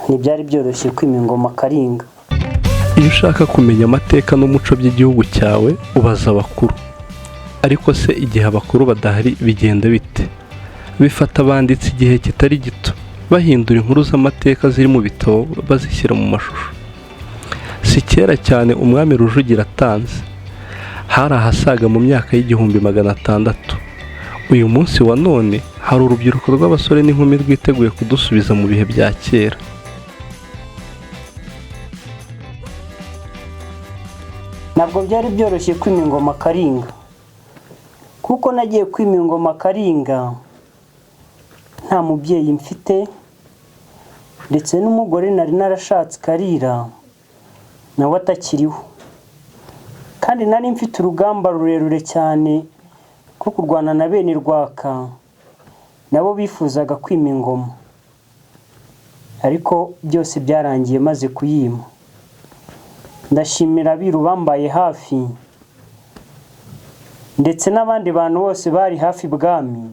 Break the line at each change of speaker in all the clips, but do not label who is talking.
Ntibyari byoroshye kwima ingoma Karinga.
Iyo ushaka kumenya amateka n'umuco by'igihugu cyawe, ubaza abakuru. Ariko se igihe abakuru badahari bigenda bite? Bifata abanditsi igihe kitari gito bahindura inkuru z'amateka ziri mu bitabo, bazishyira mu mashusho. Si kera cyane umwami Rujugira atanze, hari ahasaga mu myaka y'1600. Uyu munsi wa none hari urubyiruko rw'abasore n'inkumi rwiteguye kudusubiza mu bihe bya kera.
Ntabwo byari byoroshye kwima ingoma Karinga, kuko nagiye kwima ingoma Karinga nta mubyeyi mfite, ndetse n'umugore nari narashatse Karira nawe atakiriho, kandi nari mfite urugamba rurerure cyane rwo kurwana na bene Rwaka, nabo bifuzaga kwima ingoma, ariko byose byarangiye maze kuyima. Ndashimira abiru bambaye hafi, ndetse n'abandi bantu bose bari hafi ibwami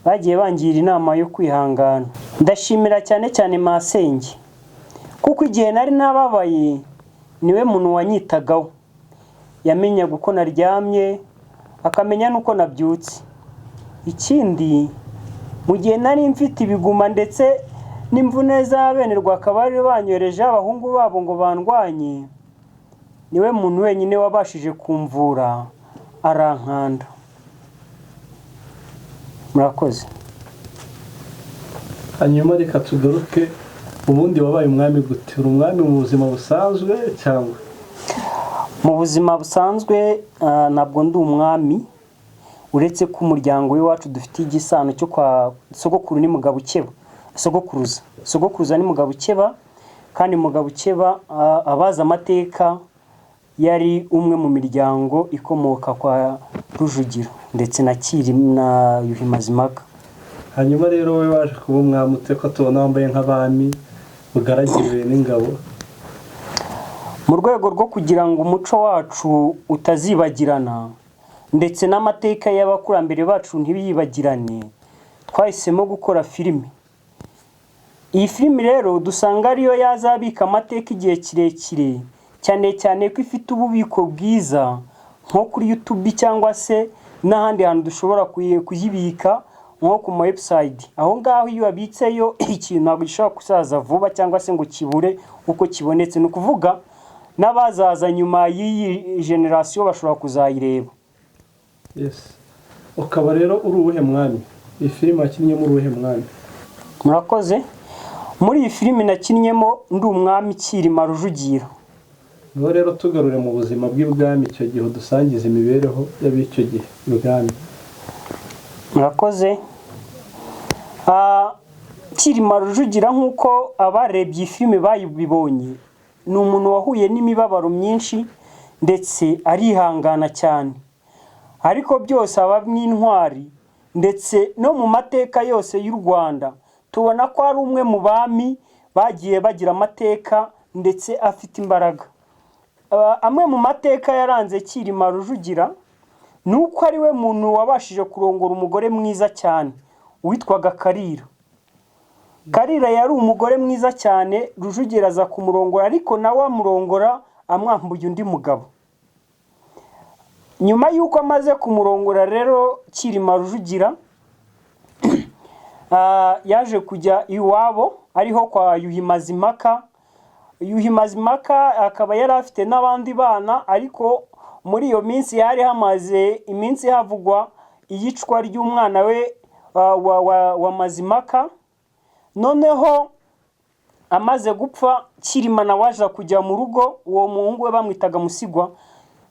bagiye bangira inama yo kwihangana. Ndashimira cyane cyane masenge, kuko igihe nari nababaye niwe muntu wanyitagaho. Yamenyaga uko naryamye, akamenya n'uko nabyutse. Ikindi, mu gihe nari mfite ibiguma ndetse n'imvune za bene Rwaka bari banyoherejeho abahungu babo ngo bandwanye, niwe muntu wenyine wabashije kumvura arankanda. Murakoze.
Hanyuma reka tugaruke, ubundi wabaye umwami gute? Uri umwami mu buzima busanzwe cyangwa?
Mu buzima busanzwe ntabwo ndi umwami, uretse ko umuryango w'iwacu dufite igisano cyo kwa sogokuru ni Mugabo Ukeba, sogokuruza ni Mugabo Ukeba, kandi Mugabo Ukeba, abazi amateka, yari umwe mu miryango ikomoka kwa Rujugiro ndetse na Cyilima na Yuhi Mazimpaka.
Hanyuma rero wowe waje kuba umwami ute, ko tubona wambaye nk'abami, ugaragiwe n'ingabo?
Mu rwego rwo kugira ngo umuco wacu utazibagirana ndetse n'amateka y'abakurambere bacu ntibiyibagirane, twahisemo gukora filime. Iyi filime rero dusanga ariyo yazabika amateka igihe kirekire, cyane cyane ko ifite ububiko bwiza nko kuri YouTube cyangwa se n'ahandi hantu dushobora kuyibika nko ku ma website. Aho ngaho iyo wabitseyo ikintu ntabwo gishobora gusaza vuba cyangwa se ngo kibure uko kibonetse. Ni ukuvuga n'abazaza nyuma y'iyi generation bashobora kuzayireba.
Yes, ukaba rero uri uwuhe mwami? Iyi filime wakinnyemo uri uwuhe mwami?
Murakoze. Muri iyi filime nakinnyemo ndi umwami Cyilima Rujugira.
Niho rero tugarure mu buzima bw'ibwami icyo gihe, udusangiza imibereho y'ab'icyo gihe ibwami.
Murakoze. Cyilima Rujugira, nk'uko abarebye iyi filime bayibonye, ni umuntu wahuye n'imibabaro myinshi ndetse arihangana cyane, ariko byose aba n'intwari. Ndetse no mu mateka yose y'u Rwanda tubona ko ari umwe mu bami bagiye bagira amateka ndetse afite imbaraga. Amwe mu mateka yaranze Cyilima Rujugira ni uko ari we muntu wabashije kurongora umugore mwiza cyane witwaga Karira. Karira yari umugore mwiza cyane. Rujugira aza kumurongora, ariko nawe amurongora amwambuye undi mugabo. Nyuma y'uko amaze kumurongora rero, Cyilima Rujugira yaje kujya iwabo, ariho kwa Yuhi Mazimpaka. Yuhi Mazimpaka akaba yari afite n'abandi bana, ariko muri iyo minsi hari hamaze iminsi havugwa iyicwa ry'umwana we wa Mazimpaka. Noneho amaze gupfa, Cyilima nawe aza kujya mu rugo. Uwo muhungu we bamwitaga Musigwa.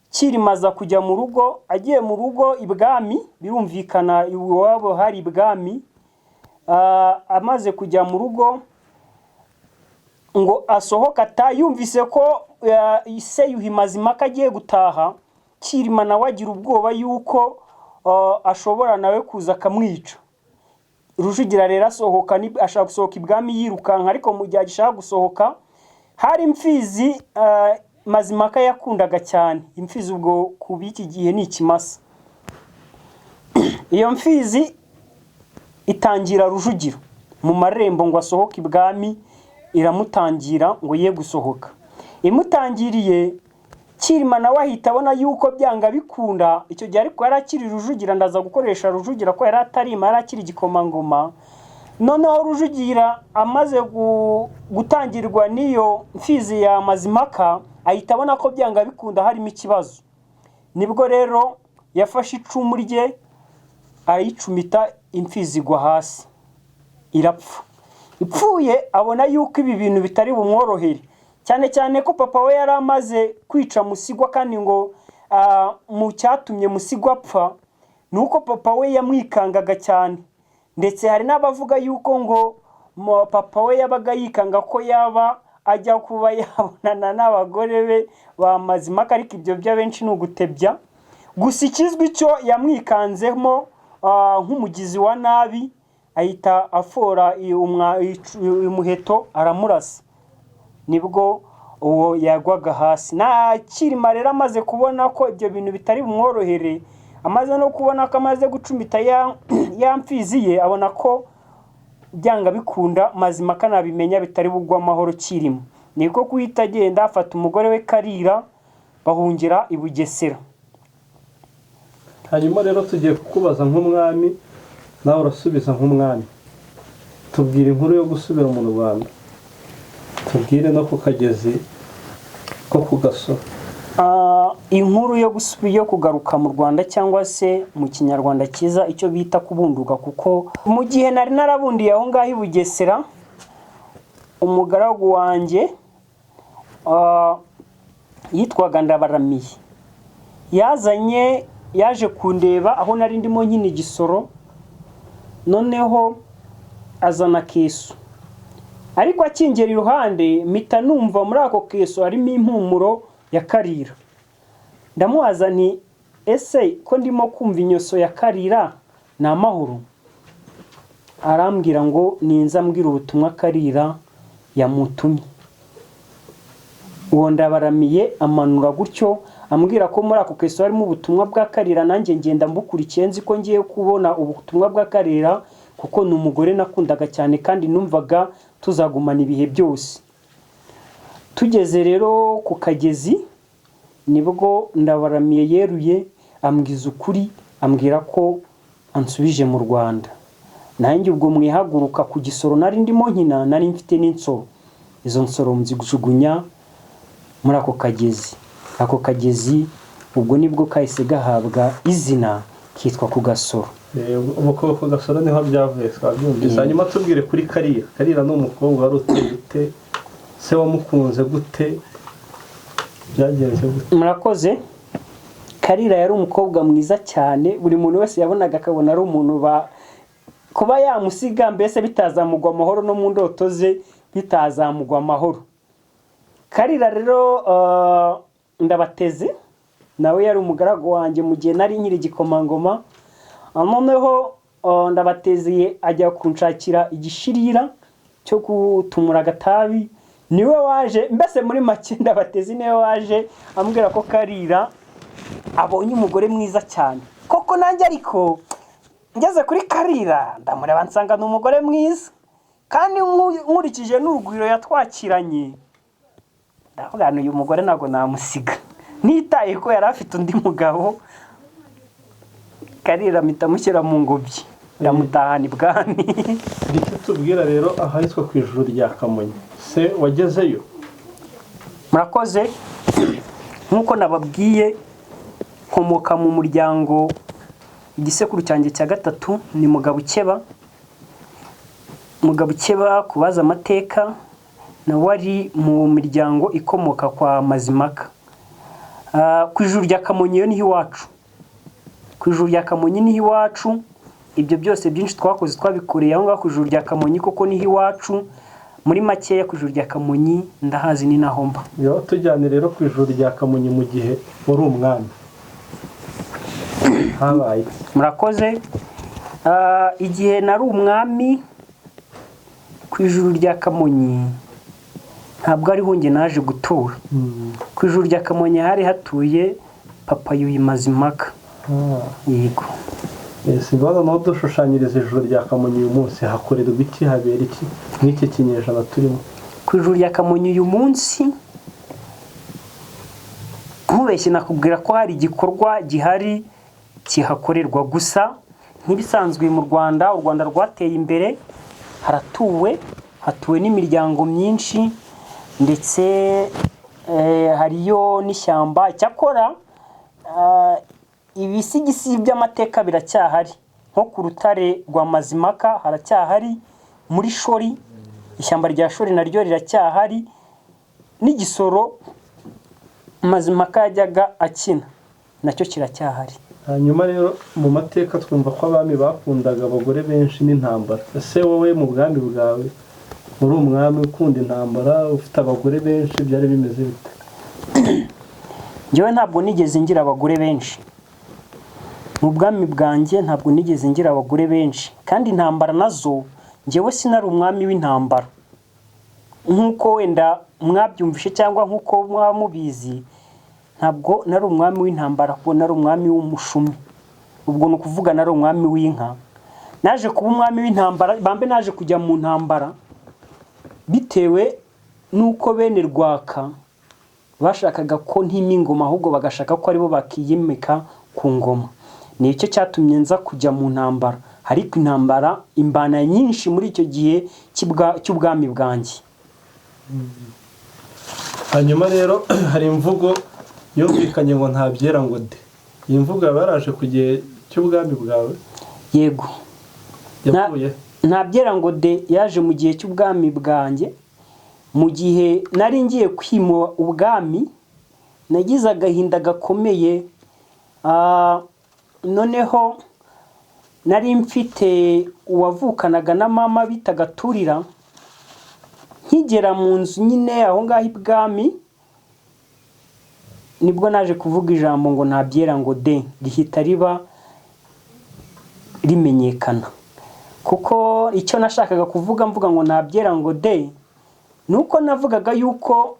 Cyilima aza kujya mu rugo. Agiye mu rugo ibwami, birumvikana iwabo hari ibwami, amaze kujya mu rugo ngo asohoke ata yumvise ko se Yuhi Mazimpaka agiye gutaha, Cyilima nawe agira ubwoba yuko ashobora nawe kuza akamwica. Rujugira rero asohoka, ashaka gusohoka ibwami yirukanka, ariko mu gihe agishaka gusohoka hari imfizi Mazimpaka yakundaga cyane. Imfizi ubwo ku b'iki gihe ni ikimasa. Iyo mfizi itangira Rujugiro mu marembo ngo asohoke ibwami. Iramutangira ngo ye gusohoka. Imutangiriye, Cyilima nawe ahita abona yuko byanga bikunda icyo gihe, ariko yari akiri Rujugira. Ndaza gukoresha Rujugira ko yari atarima, yari akiri igikomangoma. Noneho Rujugira amaze gutangirwa n'iyo mfizi ya Mazimpaka, ahita abona ko byanga bikunda harimo ikibazo. Nibwo rero yafashe icumu rye arayicumita, imfizi igwa hasi irapfa. Ipfuye, abona yuko ibi bintu bitari bumworohere, cyane cyane ko papa we yari amaze kwica Musigwa, kandi ngo mu cyatumye Musigwa apfa ni uko papa we yamwikangaga cyane. Ndetse hari n'abavuga yuko ngo papa we yabaga yikanga ko yaba ajya kuba yabonana n'abagore be ba Mazimpaka, ariko ibyo by'abenshi ni ugutebya. Gusa ikizwi cyo, yamwikanzemo nk'umugizi wa nabi, ahita afora umuheto aramurasa, nibwo uwo yagwaga hasi. Na Cyilima rero amaze kubona ko ibyo bintu bitari bumworohere, amaze no kubona ko amaze gucumita ya mfizi ye, abona ko byanga bikunda Mazimpaka nabimenya bitari bugwe amahoro Cyilima. Niko guhita agenda afata umugore we Karira, bahungira i Bugesera.
Hanyuma rero tugiye kukubaza nk'umwami, nawe urasubiza nk'umwami. Tubwire inkuru yo gusubira mu Rwanda, tubwire no ku kagezi ko ku Gasoro.
Inkuru yo yo kugaruka mu Rwanda, cyangwa se mu Kinyarwanda cyiza icyo bita kubunduka, kuko mu gihe nari narabundiye aho ngaho i Bugesera, umugaragu wanjye yitwaga Ndabaramiye yazanye, yaje kundeba aho nari ndimo nkina igisoro. Noneho azana keso, ariko akingera iruhande mpita numva muri ako keso harimo impumuro ya Karira. Ndamubaza nti: "Ese ko ndimo kumva inyoso ya Karira, ni amahoro?" Arambwira ngo ninza ambwira ubutumwa Karira yamutumye. Uwo Ndabaramiye amanura gutyo ambwira ko muri ako keso harimo ubutumwa bwa Karira. Nanjye ngenda mbukurikiye, nzi ko ngiye kubona ubutumwa bwa Karira, kuko ni umugore nakundaga cyane kandi numvaga tuzagumana ibihe byose. Tugeze rero ku kagezi, nibwo Ndabaramiye yeruye ambwiza ukuri, ambwira ko ansubije mu Rwanda. Nanjye ubwo mwihaguruka ku gisoro nari ndimo nkina, nari mfite n'insoro, izo nsoro nzijugunya muri ako kagezi. Ako kagezi ubwo nibwo kahise gahabwa izina kitwa ku Gasoro.
Ubu ku Gasoro niho byavuye, twabyumvise. Hanyuma tubwire kuri Karira. Karira ni umukobwa wari uteye ute? Se wamukunze gute? Byagenze gute?
Murakoze. Karira yari umukobwa mwiza cyane, buri muntu wese yabonaga akabona ari umuntu ba kuba yamusiga mbese bitazamugwa amahoro, no mu ndoto ze bitazamugwa amahoro. Karira rero, Ndabateze nawe yari umugaragu wanjye mu gihe nari nkiri igikomangoma. Noneho Ndabateze ajya kunshakira igishirira cyo gutumura agatabi. Niwe waje, mbese muri make Ndabateze niwe waje ambwira ko Karira abonye umugore mwiza cyane koko. Nanjye ariko ngeze kuri Karira ndamureba, nsanga ni umugore mwiza, kandi nkurikije n'urugwiro yatwakiranye, ndavuga nti: "Uyu mugore ntabwo namusiga," nitaye ko yari afite undi mugabo. Karira mpita mushyira mu ngobyi, ndamutahana ibwami.
Icyo tubwira rero ahitwa ku Ijuru rya Kamonyi, se wagezeyo?
Murakoze. Nk'uko nababwiye, nkomoka mu muryango, igisekuru cyanjye cya gatatu ni Mugabukeba. Mugabukeba, kubaza amateka, nawe ari mu miryango ikomoka kwa Mazimpaka. Ku Ijuru rya Kamonyi iyo niho iwacu. Ku Ijuru rya Kamonyi niho iwacu. Ibyo byose byinshi twakoze twabikoreye aho ngaho ku Ijuru rya Kamonyi, kuko niho iwacu. Muri makeya, ku Ijuru rya Kamonyi ndahazi, ni naho mba.
Yo tujyane rero ku Ijuru rya Kamonyi mu gihe wari umwami, habaye iki?
Murakoze. Igihe nari umwami ku Ijuru rya Kamonyi, ntabwo ariho njye naje gutura. Ku Ijuru rya Kamonyi hari hatuye papa Yuhi Mazimpaka. Yego.
Si ngombwa naho dushushanyiriza Ijuru rya Kamonyi uyu munsi, hakorerwa iki, habera iki nk'iki kinyejana turimo?
Ku Ijuru rya Kamonyi uyu munsi, nkubeshye nakubwira ko hari igikorwa gihari kihakorerwa. Gusa nk'ibisanzwe mu Rwanda, u Rwanda rwateye imbere, haratuwe, hatuwe n'imiryango myinshi, ndetse hariyo n'ishyamba. Icyakora ibisigisigi by'amateka biracyahari, nko ku rutare rwa Mazimaka haracyahari, muri Shori, ishyamba rya Shori naryo riracyahari, n'igisoro Mazimaka yajyaga akina nacyo kiracyahari.
Hanyuma rero, mu mateka twumva ko abami bakundaga abagore benshi n'intambara. Ese wowe mu bwami bwawe, uri umwami ukunda intambara, ufite abagore benshi, byari bimeze bite?
Njyewe ntabwo nigeze ngira abagore benshi mu bwami bwanjye, ntabwo nigeze ngira abagore benshi. Kandi intambara nazo, njyewe sinari umwami w'intambara nk'uko wenda mwabyumvishe cyangwa nk'uko mwaba mubizi. Ntabwo nari umwami w'intambara, kuko nari umwami w'umushumi. Ubwo ni ukuvuga nari umwami w'inka. Naje kuba umwami w'intambara, bambe naje kujya mu ntambara bitewe n'uko bene Rwaka bashakaga ko ntima ingoma, ahubwo bagashaka ko aribo bakiyimika ku ngoma. Ni icyo cyatumye nza kujya mu ntambara, ariko intambara imbana nyinshi muri icyo gihe cy'ubwami bwanjye.
Hanyuma rero, hari imvugo yumvikanye ngo "nta byera ngo de". Iyi mvugo yaba yaraje ku gihe cy'ubwami bwawe?
Yego.
Yavuye
"Nta byera ngo de" yaje mu gihe cy'ubwami bwanjye. Mu gihe nari ngiye kwima ubwami, nagize agahinda gakomeye. Noneho nari mfite uwavukanaga na mama bitaga Turira. Nkigera mu nzu nyine aho ngaho ibwami, nibwo naje kuvuga ijambo ngo "nta byera ngo de", rihita riba rimenyekana. Kuko icyo nashakaga kuvuga mvuga ngo "nta byera ngo de", ni uko navugaga yuko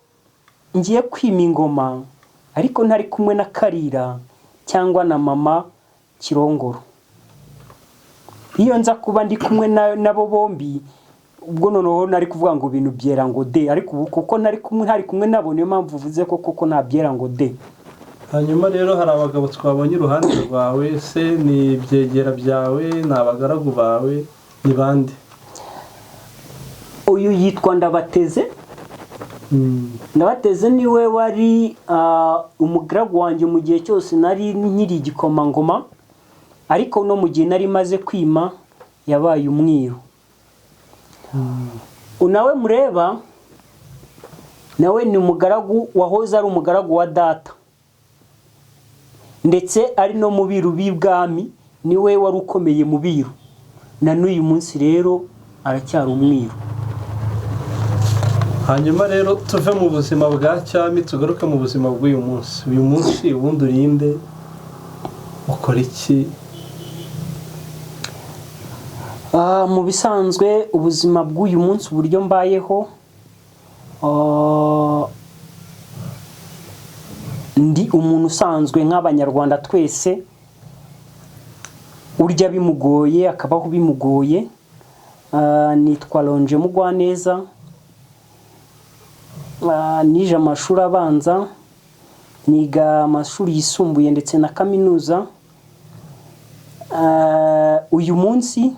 ngiye kwima ingoma ariko ntari kumwe na Karira cyangwa na mama Kirongoro. Iyo nza kuba ndi kumwe nabo bombi, ubwo noneho nari kuvuga ngo ibintu byera ngo de. Ariko ubu kuko ntari kumwe nabo, niyo mpamvu uvuze ko koko nta byera ngo de.
Hanyuma rero, hari abagabo twabonye iruhande rwawe. Se ni ibyegera byawe, ni abagaragu bawe, ni bande?
Uyu yitwa Ndabateze. Ndabateze niwe wari umugaragu wanjye mu gihe cyose nari nkiri igikomangoma, ariko no mu gihe nari maze kwima yabaye umwiru. Nawe mureba, nawe ni umugaragu wahoze ari umugaragu wa data, ndetse ari no mu biru b'ibwami, niwe wari ukomeye mu biru. Na n'uyu munsi rero aracyari umwiru.
Hanyuma rero, tuve mu buzima bwa cyami, tugaruke mu buzima bw'uyu munsi. Uyu munsi ubundi urinde, ukora iki?
Mu bisanzwe, ubuzima bw'uyu munsi, uburyo mbayeho, ndi umuntu usanzwe nk'Abanyarwanda twese, urya bimugoye, akabaho bimugoye. Nitwa Longe Mugwaneza. Nize amashuri abanza, niga amashuri yisumbuye ndetse na kaminuza. Uyu munsi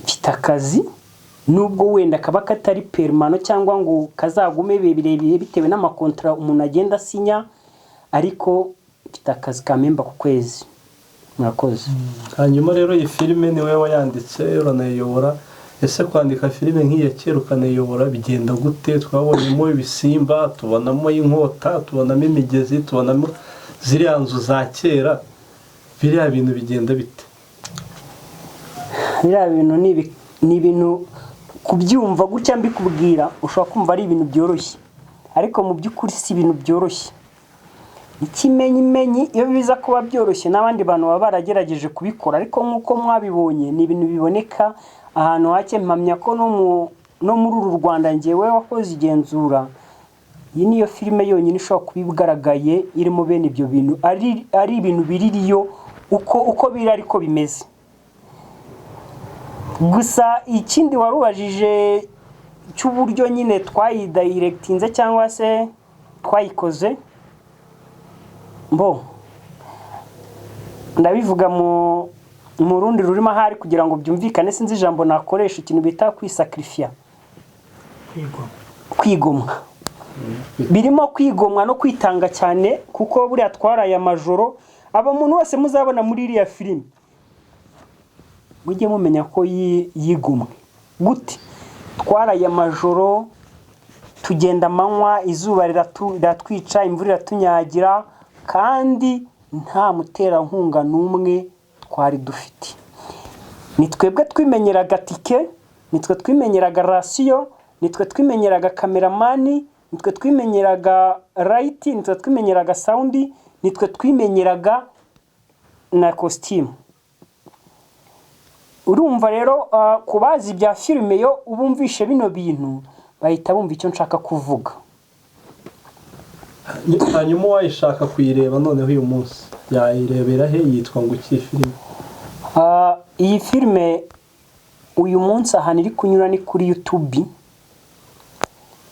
mfite akazi, nubwo wenda kaba katari permanent cyangwa ngo kazagume ibihe birebire bitewe n'amakontara umuntu agenda asinya, ariko mfite akazi kampemba ku kwezi. Murakoze.
Hanyuma rero, iyi filime ni wowe wayanditse, uranayiyobora. Ese kwandika filime nk'iya kera ukanayiyobora bigenda gute? Twabonyemo ibisimba, tubonamo inkota, tubonamo imigezi, tubonamo ziriya nzu za kera. Biriya bintu bigenda bite?
Biriya bintu ni ibintu kubyumva gutya mbikubwira ushobora kumva ari ibintu byoroshye, ariko mu by'ukuri si ibintu byoroshye. Ikimenyimenyi, iyo biza kuba byoroshye n'abandi bantu baba baragerageje kubikora. Ariko nk'uko mwabibonye, ni ibintu biboneka ahantu hake. Mpamya ko no muri uru Rwanda, ngewe wakoze igenzura, iyi niyo filime yonyine ishobora kuba igaragaye irimo bene ibyo bintu, ari ibintu biririyo uko biri ariko bimeze. Gusa ikindi warubajije cy'uburyo nyine twayidirectinze cyangwa se twayikoze, mbo ndabivuga mu rundi rurimi ahari kugira ngo byumvikane, sinzi ijambo nakoresha, ikintu bita kwisacrifiya, kwigomwa. Birimo kwigomwa no kwitanga cyane, kuko buriya twaraye amajoro. Aba muntu wese muzabona muri iriya filime, mujye mumenya ko yigomwe. Gute? Twaraye amajoro, tugenda amanywa, izuba riratwica, imvura iratunyagira, kandi nta muterankunga n'umwe twari dufite. Ni twebwe twimenyeraga tike, nitwe twimenyeraga ration, nitwe twimenyeraga cameraman, nitwe twimenyeraga light, nitwe twimenyeraga sound, nitwe twimenyeraga na costume. Urumva rero, ku bazi ibya filime, yo ubumvishe bino bintu bahita bumva icyo nshaka kuvuga.
Hanyuma uwayishaka kuyireba noneho uyu munsi yayirebera he? Yitwa ngo iki filime?
Iyi filime uyu munsi ahantu iri kunyura ni kuri YouTube.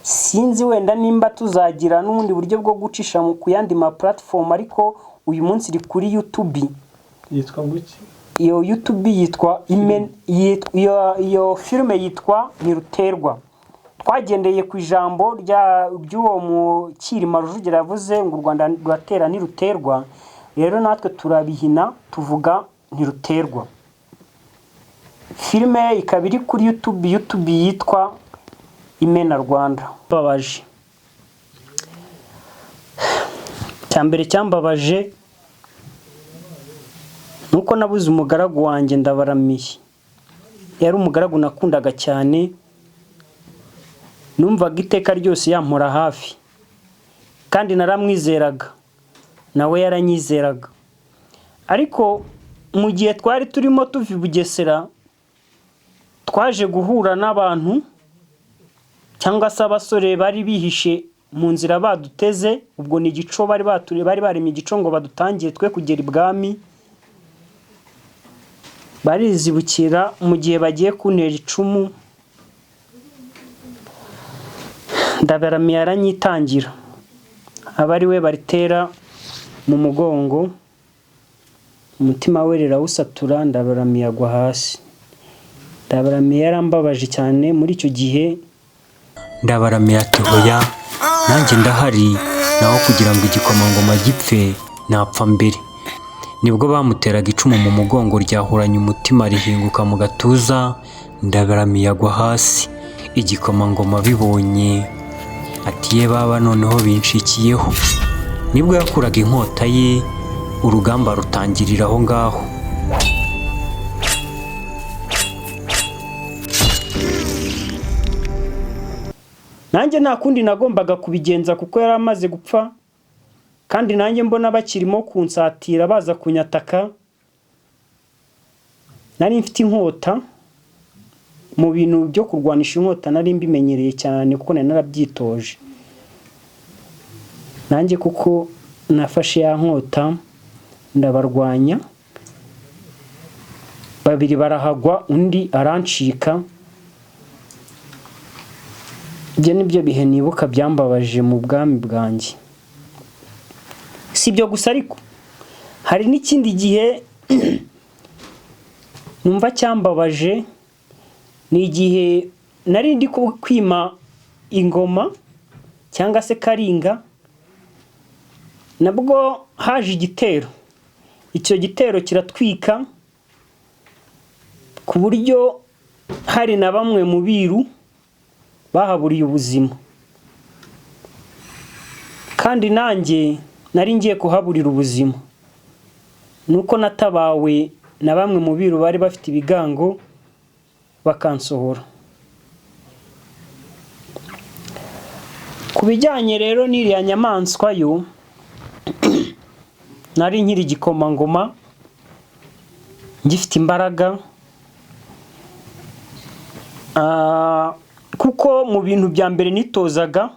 Sinzi wenda nimba tuzagira n'ubundi buryo bwo gucisha ku yandi ma platform, ariko uyu munsi iri kuri YouTube.
Yitwa ngo iki?
Iyo YouTube yitwa iyo filime yitwa Ntiruterwa. Twagendeye ku ijambo ry'uwo Mukirima Rujugira yavuze ngo u Rwanda ruratera ntiruterwa. Rero natwe turabihina tuvuga Ntiruterwa. Filime ikaba iri kuri YouTube, YouTube yitwa Imena Rwanda. Babaje cya mbere cyambabaje nuko nabuze umugaragu wanjye Ndabaramiye. Yari umugaragu nakundaga cyane, numvaga iteka ryose yampora hafi, kandi naramwizeraga, nawe yaranyizeraga. Ariko mu gihe twari turimo tuva i Bugesera, twaje guhura n'abantu cyangwa se abasore bari bihishe mu nzira baduteze. Ubwo ni igico bari bari baremye igico ngo badutangire twe kugera ibwami. Barizibukira mu gihe bagiye kuntera icumu, Ndabaramiye aranyitangira, aba ari we baritera mu mugongo, umutima we rirawusatura, Ndabaramiye agwa hasi. Ndabaramiye yarambabaje cyane muri icyo gihe.
Ndabaramiye ati: "Hoya, nanjye ndahari, naho kugira ngo igikomangoma gipfe napfa mbere." Nibwo bamuteraga icumu mu mugongo, ryahuranye umutima rihinguka mu gatuza, Ndabaramiye agwa hasi. Igikomangoma bibonye ati: "Ye baba, noneho binshikiyeho." Nibwo yakuraga inkota ye, urugamba rutangirira aho ngaho.
Nanjye nta kundi nagombaga kubigenza kuko yari amaze gupfa, kandi nanjye mbona bakirimo kunsatira baza kunyataka. Nari mfite inkota, mu bintu byo kurwanisha inkota nari mbimenyereye cyane kuko nari narabyitoje. Nanjye kuko nafashe ya nkota ndabarwanya, babiri barahagwa, undi arancika. Ibyo ni byo bihe nibuka byambabaje mu bwami bwanjye. Si ibyo gusa ariko, hari n'ikindi gihe numva cyambabaje, ni igihe nari ndi kwima ingoma cyangwa se Karinga, nabwo haje igitero. Icyo gitero kiratwika ku buryo hari na bamwe mu biru bahaburiye ubuzima, kandi nanjye nari ngiye kuhaburira ubuzima. Nuko natabawe na bamwe mu biru bari bafite ibigango bakansohora. Ku bijyanye rero n'iriya nyamaswa yo, nari nkiri igikomangoma ngifite imbaraga, kuko mu bintu bya mbere nitozaga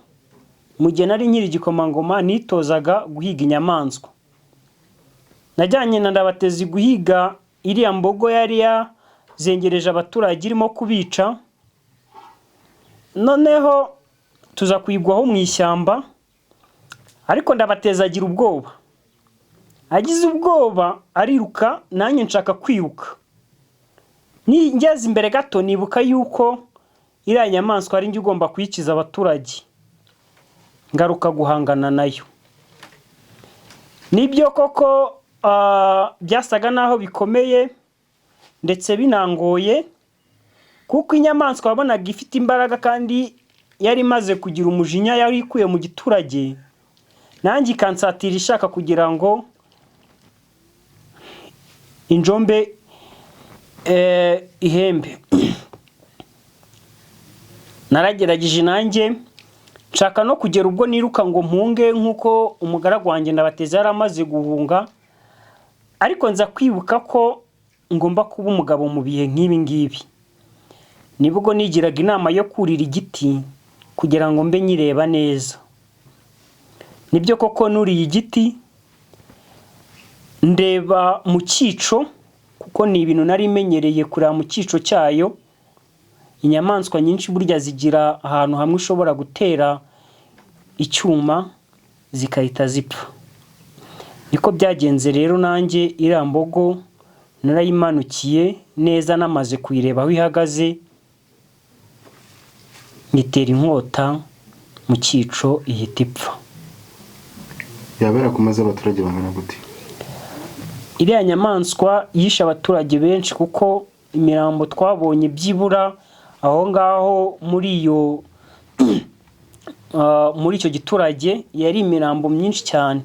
mu gihe nari nkiri igikomangoma, nitozaga guhiga inyamaswa. Najyanye na Ndabatezi guhiga iriya mbogo yari yazengereje abaturage irimo kubica. Noneho tuza kuyigwaho mu ishyamba, ariko Ndabateza agira ubwoba. Agize ubwoba ariruka, nanjye nshaka kwiruka. Ngeze imbere gato nibuka yuko iriya nyamaswa ari njye ugomba kuyikiza abaturage, ngaruka guhangana nayo. Nibyo koko byasaga naho bikomeye ndetse binangoye, kuko inyamaswa wabonaga ifite imbaraga kandi yari imaze kugira umujinya yari ikuye mu giturage, nanjye ikansatira ishaka kugira ngo injombe ihembe. Naragerageje nanjye nshaka no kugera ubwo niruka ngo mpunge nk'uko umugaragu wanjye Ndabateza yari amaze guhunga, ariko nza kwibuka ko ngomba kuba umugabo mu bihe nk'ibi ngibi. Nibwo nigiraga inama yo kurira igiti kugira ngo mbe nyireba neza. Nibyo koko nuriye igiti ndeba mu cyico, kuko ni ibintu nari menyereye kureba mu cyico cyayo. Inyamaswa nyinshi burya zigira ahantu hamwe ushobora gutera icyuma zigahita zipfa. Niko byagenze rero, nanjye iriya mbogo narayimanukiye neza namaze kuyireba aho ihagaze, nyitera inkota mu cyico ihita ipfa.
Yaba yarakumaze abaturage bangana gute?
Iriya nyamaswa yishe abaturage benshi, kuko imirambo twabonye byibura aho ngaho muri icyo giturage yari imirambo myinshi cyane,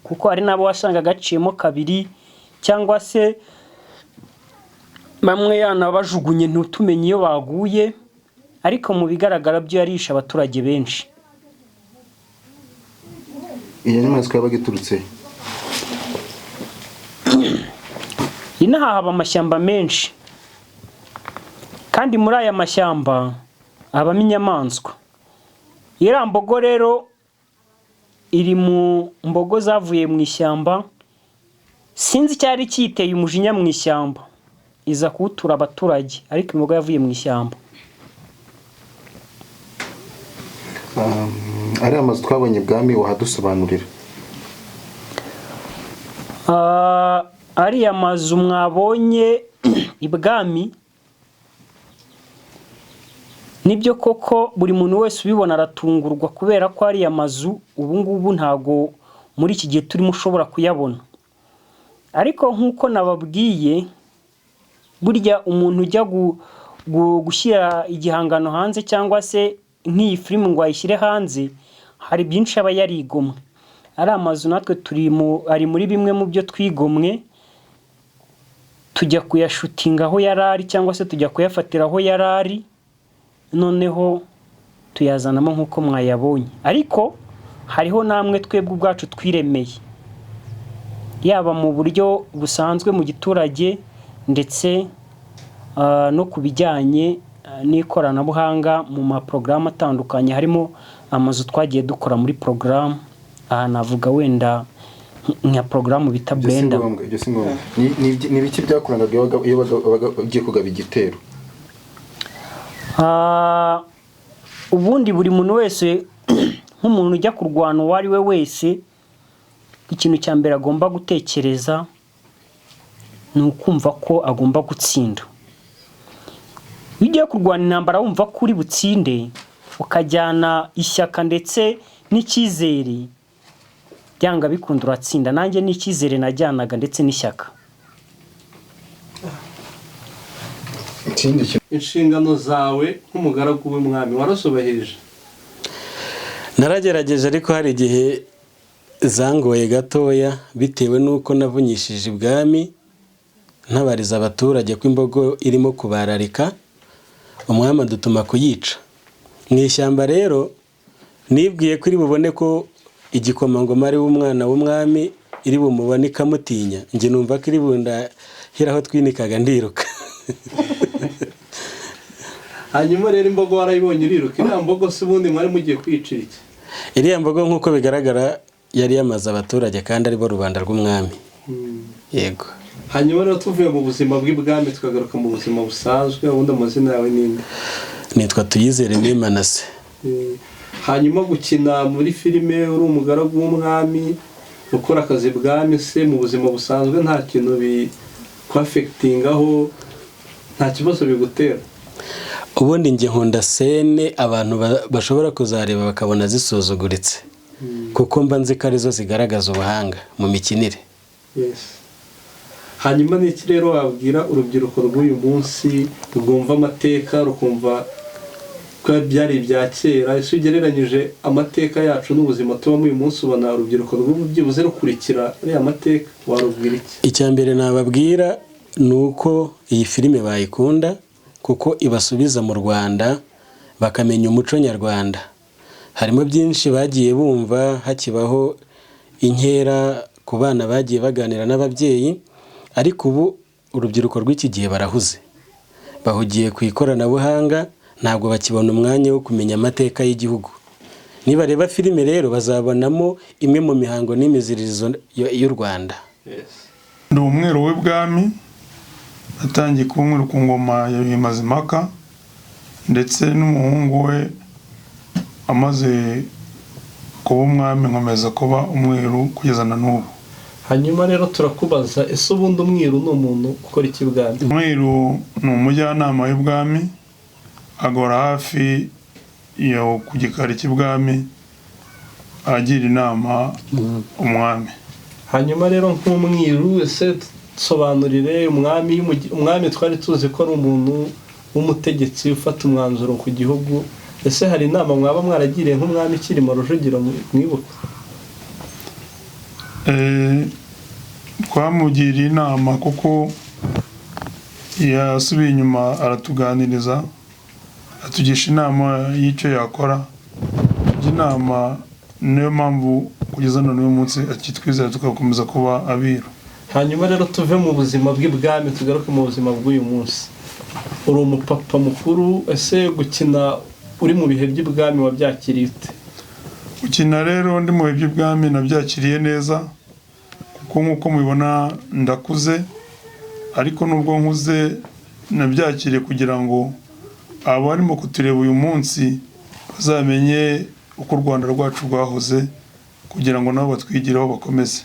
kuko hari n'abo wasangaga gaciyemo kabiri, cyangwa se bamwe yanabajugunye ntutumenye iyo baguye, ariko mu bigaragara byo yarishe abaturage benshi.
Iyo nyamaswa yabaga iturutse he?
Inaha haba amashyamba menshi, kandi muri aya mashyamba habamo inyamaswa. Iriya mbogo rero iri mu mbogo zavuye mu ishyamba, sinzi icyari kiyiteye umujinya mu ishyamba iza kuwutura abaturage, ariko imbogo yavuye mu ishyamba.
Ariya mazu twabonye ibwami wahadusobanurira?
Ariya mazu mwabonye ibwami, nibyo koko buri muntu wese ubibona aratungurwa, kubera ko ariya mazu ubu ngubu ntago muri iki gihe turimo ushobora kuyabona. Ariko nk'uko nababwiye, burya umuntu ujya gushyira igihangano hanze cyangwa se nk'iyi filime ngo ayishyire hanze, hari byinshi aba yarigomwe. Ariya mazu natwe turi mu ari muri bimwe mu byo twigomwe, tujya kuyashutinga aho yari ari cyangwa se tujya kuyafatira aho yari ari, noneho tuyazanamo nk'uko mwayabonye. Ariko hariho namwe twebwe ubwacu twiremeye, yaba mu buryo busanzwe mu giturage ndetse no ku bijyanye n'ikoranabuhanga mu maporogaramu atandukanye, harimo amazu twagiye dukora muri porogaramu. Aha navuga wenda nka porogaramu bita
Ibyo si
Blender.
ngombwa, ibyo si ngombwa. Ni ibiki byakurangaga iyo wabaga ugiye kugaba igitero?
Ubundi buri muntu wese, nk'umuntu ujya kurwana uwo ari we wese, ikintu cya mbere agomba gutekereza ni ukumva ko agomba gutsinda. Iyo ugiye kurwana intambara wumva ko uri butsinde, ukajyana ishyaka ndetse n'icyizere, byanga bikunda uratsinda. Nanjye n'icyizere najyanaga ndetse n'ishyaka.
Ikindi kintu,
Inshingano zawe nk'umugaragu w'umwami warazubahirije?
Naragerageje, ariko hari igihe zangoye gatoya, bitewe n'uko navunyishije ibwami ntabariza abaturage ko imbogo irimo kubararika, umwami adutuma kuyica. Mu ishyamba rero nibwiye ko iri bubone ko igikomangoma ari we umwana w'umwami, iri bumubone ikamutinya. Njye numva ko iri bundahira aho twinikaga ndiruka.
Hanyuma rero imbogo warayibonye uriruka. Iriya mbogo se ubundi mwari mugiye kwicira iki?
Iriya mbogo nk'uko bigaragara yari yamaze abaturage, kandi aribo rubanda rw'umwami, yego.
Hanyuma rero tuvuye mu buzima bw'ibwami tukagaruka mu buzima busanzwe, ubundi amazina yawe ni nde?
Nitwa Tuyizere Manase.
Hanyuma gukina muri filime uri umugaragu w'umwami ukora akazi bwami, se mu buzima busanzwe nta kintu bikwaffectingaho, nta kibazo bigutera?
Ubundi njye nkunda scène abantu bashobora kuzareba bakabona zisuzuguritse, kuko mba nzi ko arizo zigaragaza ubuhanga mu mikinire.
Yes. Hanyuma ni iki rero wabwira urubyiruko rw'uyu munsi rwumva amateka rukumva ko byari ibya kera? Ese ugereranyije amateka yacu n'ubuzima tubamo uyu munsi, ubona urubyiruko rw'ubu byibuze rukurikira ariya mateka? Warubwira iki?
Icya mbere nababwira ni uko iyi filime bayikunda, kuko ibasubiza mu Rwanda bakamenya umuco nyarwanda. Harimo byinshi bagiye bumva hakibaho inkera ku bana bagiye baganira n'ababyeyi, ariko ubu urubyiruko rw'iki gihe barahuze, bahugiye ku ikoranabuhanga, ntabwo bakibona umwanya wo kumenya amateka y'igihugu. Nibareba filime rero bazabonamo imwe mu mihango n'imiziririzo y'u Rwanda.
Ndi umwiru w'ibwami. Natangiye kuba umwiru ku ngoma ya Yuhi Mazimpaka, ndetse n'umuhungu we amaze kuba umwami nkomeza kuba umwiru kugeza na n'ubu.
Hanyuma rero turakubaza, ese ubundi umwiru ni umuntu ukora iki bwami?
Umwiru ni umujyanama w'ibwami, agora hafi yo ku gikari cy'ibwami agira inama umwami.
Hanyuma rero nk'umwiru, ese sobanurire umwami, umwami twari tuzi ko ari umuntu w'umutegetsi ufata umwanzuro ku gihugu. Ese hari inama mwaba mwaragiriye nk'umwami Cyilima Rujugiro mwibuka?
Twamugiriye inama kuko yasubiye inyuma aratuganiriza, atugisha inama y'icyo yakora. Tujya inama, niyo mpamvu kugeza none uyu munsi akitwizera tugakomeza kuba abiru.
Hanyuma rero tuve mu buzima bw'ibwami tugaruke mu buzima bw'uyu munsi. Uri umupapa mukuru, ese gukina uri mu bihe by'ibwami wabyakiriye ute?
Gukina rero ndi mu bihe by'ubwami nabyakiriye neza, kuko nk'uko mubibona ndakuze, ariko nubwo nkuze nabyakiriye kugira ngo abarimo kutureba uyu munsi bazamenye uko u Rwanda rwacu rwahoze, kugira ngo nabo batwigireho bakomeze.